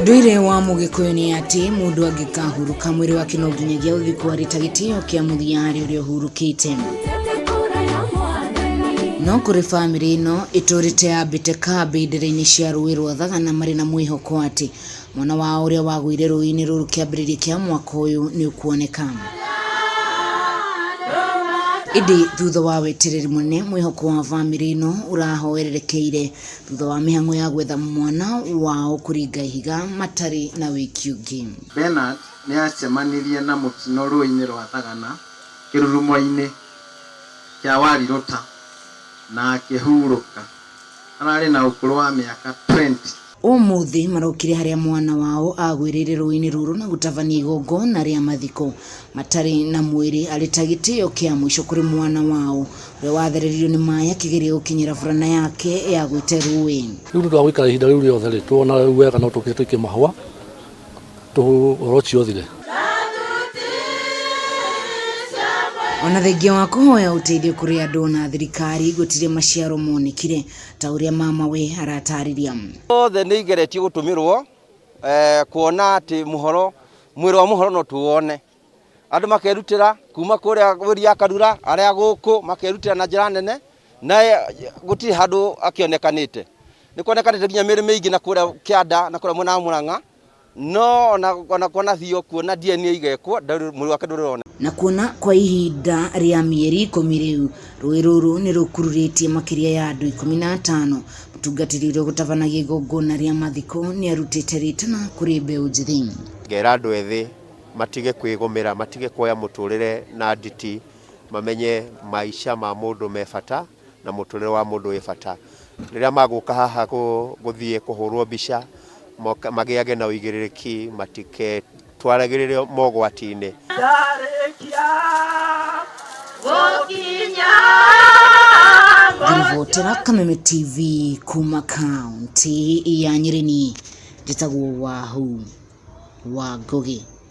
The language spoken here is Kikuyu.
Ũndũire wa Mũgĩkũyũ nĩ atĩ mũndũ angĩkahurũka mwĩrĩ wake no nginyagia ũthikwo arĩ ta gĩtĩo kĩa mũthia harĩ ũrĩa ũhurũkĩte. No kũrĩ bamĩrĩ ĩno ĩtũrĩte yambĩte kambĩ ndere-inĩ cia rũĩ rwa Thagana marĩ na mwĩhoko atĩ mwana wao ũrĩa wagũire rũĩ-inĩ rũrũ kĩambĩrĩria kĩa mwaka ũyũ nĩ ũkuoneka. Ĩndĩ thutha wa wetereri mũnene mwĩhoko wa bamĩrĩ ĩno ũrahoererekeire thutha wa mĩhang'o ya gwetha mwana wao kũringa ihiga matarĩ na wĩki ũngĩ. Bernard nĩ aacemanirie na mũtino rũũĩ-inĩ rwa Thagana kĩrurumo-inĩ kĩa Warirũta na akĩhurũka. Ararĩ na ũkũrũ wa mĩaka 20. Ũmũthĩ marokire harĩa mwana wao agwĩrĩire rũĩ-inĩ rũrũ na gũtabania igongona rĩa mathiko matarĩ na mwĩrĩ arĩ ta gĩtĩo kĩa mũico kũrĩ mwana wao ũrĩa wathereririo nĩ maĩ akĩgeria gũkinyĩra burana yake yagwĩte rũĩ. Rĩu nĩ ũndũ wa gũikara ihinda rĩu rĩothe rĩ, tuona rĩu wega no tũkire tũikie mahũa ũhoro ũcio ũthire. Ona thengia wa kũhoya ũteithio kũrĩ andũ na thirikari gũtirĩ maciaro monekire ta ũrĩa mama we aratarĩria. Othe nĩ igeretie gũtũmĩrwo kuona atĩ mũhoro mwĩrĩ wa mũhoro no tuwone. Andũ makerutĩra kuma kũrĩa Wĩri ya Karura arĩa gũkũ makerutĩra na njĩra nene na gũtirĩ handũ akĩonekanĩte. Nĩ kuonekanĩte nginya mĩrĩ mĩingĩ na kũrĩa kĩanda na kũrĩa mwena wa Mũrang'a no ona kwanathio kuona DNA igekwo mwĩrĩ wake ndũrĩ ũroneka. Na kuona kwa ihinda rĩa mĩeri ikũmi rĩu rũĩ rũrũ nĩ rũkururĩtie makĩria ya andũ 15 mũtungatĩri ũrĩa ũgũtabanagia igongona rĩa mathiko nĩ arutĩte rĩtana kũrĩ mbeũ njĩthĩ. Ngera andũ ethĩ matige kwĩgũmĩra, matige kuoya mũtũrĩre na nditi, mamenye maica ma mũndũ me bata na mũtũrĩre wa mũndũ wĩ bata. Rĩrĩa magũka haha gũthiĩ kũhũrwo mbica, magĩage na ũigĩrĩrĩki, matiketwaragĩrĩre mogwati-inĩ. Ngĩribotera Kameme TV kuma kaunti ya Nyĩrĩ, niĩ njĩtagwo Wahu wa Ngũgĩ.